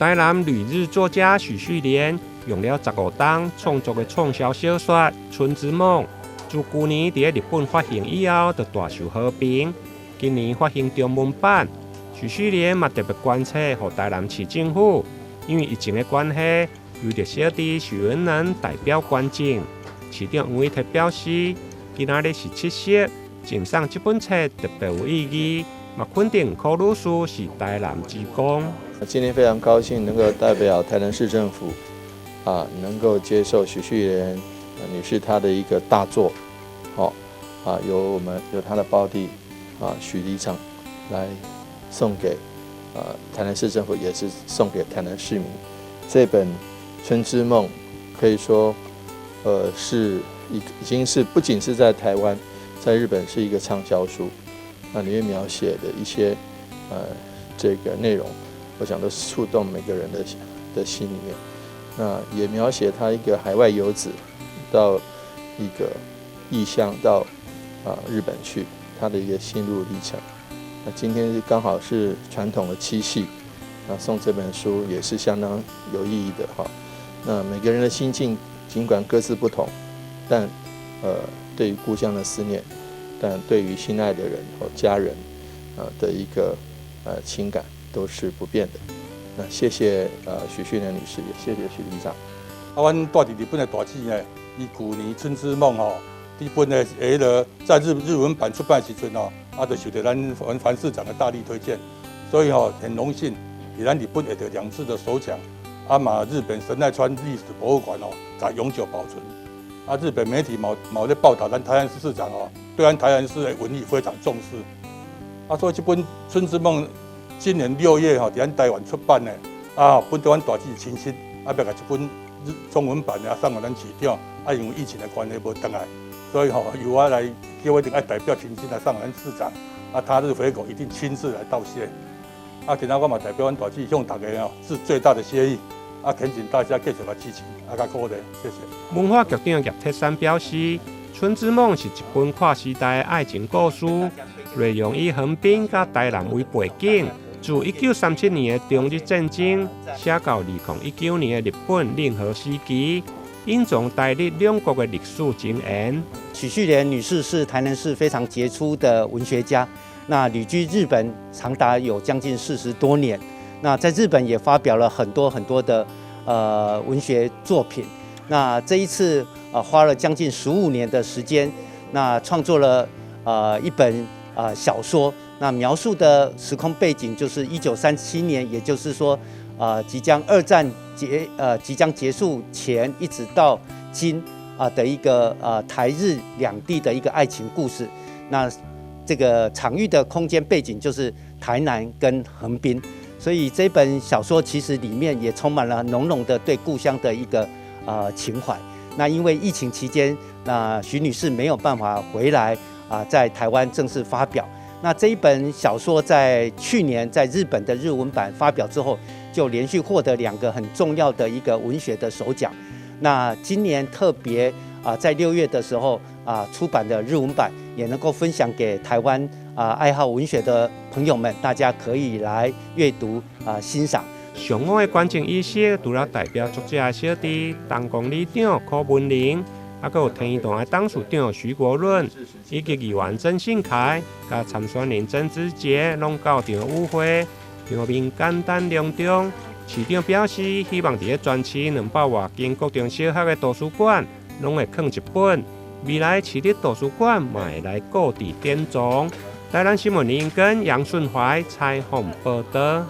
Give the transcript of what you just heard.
台南旅日作家許旭蓮用了15冬創作的暢銷小說《春之夢》，自舊年佇日本發行以後，就大受好評。今年發行中文版，許旭蓮嘛特別捐冊予台南市政府，因為疫情的關係，由著小弟許文能代表捐贈。市長黃偉哲表示，今仔日是七夕，贈送這本冊特別有意義，嘛肯定柯女士是台南之光。今天非常高興能夠代表台南市政府，能夠接受許旭蓮女士她的一個大作，好，由我們由她的胞弟許里長來送給台南市政府，也是送給台南市民。這本《春之夢》可以說，是已經是不僅是在台灣，在日本是一個暢銷書。那裡面描寫的一些這個內容，我想都是觸動每個人的心裡面。那也描寫他一個海外遊子到一個異鄉到日本去，他的一個心路歷程。那今天剛好是傳統的七夕，那送這本書也是相當有意義的哈。那每個人的心境儘管各自不同，但對於故鄉的思念，但對於心愛的人或家人的一個情感都是不變的。那謝謝許旭蓮女士，也謝謝許里長。阮蹛佇日本的大姊呢，伊舊年《春之夢》吼，日本的彼个在日文版出版的時陣吼，就受著咱阮市長的大力推薦，所以吼很榮幸，佇咱日本會著兩次的首獎，嘛日本神奈川歷史博物館哦，共永久保存。日本媒體嘛咧報道咱台南市市長哦，對咱台南市的文藝非常重視。所以這本《春之夢》今年6月吼，佇咱台灣出版的，本對阮大姊親身，欲共這本中文版的送予咱市長，因為疫情的關係無轉來，所以吼由我來叫我一定愛代表親身來送予咱市長，他日回國一定親自來道謝。今仔我嘛代表阮大姊向大家哦致最大的謝意，懇請大家繼續來支持，佮鼓勵，謝謝。文化局長葉鐵珊表示，《春之夢》是一本跨時代的愛情故事，內容以橫濱佮台南為背景，自1937年的中日戰爭寫到2019年的日本令和時期，隱藏台日兩國的歷史情緣。許旭蓮女士是台南市非常傑出的文學家，那旅居日本長達有將近40多年，那在日本也發表了很多很多的文學作品。那這一次花了將近15年的時間，那創作了一本小說。那描述的時空背景就是1937年，也就是說，即將二戰即將結束前，一直到今的一個台日兩地的一個愛情故事。那這個場域的空間背景就是台南跟橫濱，所以這本小說其實裡面也充滿了濃濃的對故鄉的一個情懷。那因為疫情期間，那許女士沒有辦法回來在台灣正式發表。那這一本小說在去年在日本的日文版發表之後，就連續獲得兩個很重要的一個文學的首獎。那今年特別在6月的時候出版的日文版，也能夠分享給台灣愛好文學的朋友們，大家可以來閱讀欣賞。上午的捐贈儀式，除了代表作者的小弟東光里長柯文玲，閣有天堂的董事長徐國潤，以及議員曾信凱、佮參選人曾志傑，攏到場與會，場面簡單隆重。市長表示，希望佇咧全市200外間國中小學的圖書館，攏會囥一本。未來市立圖書館嘛會來購置典藏。台南新聞林根楊順懷採訪報導。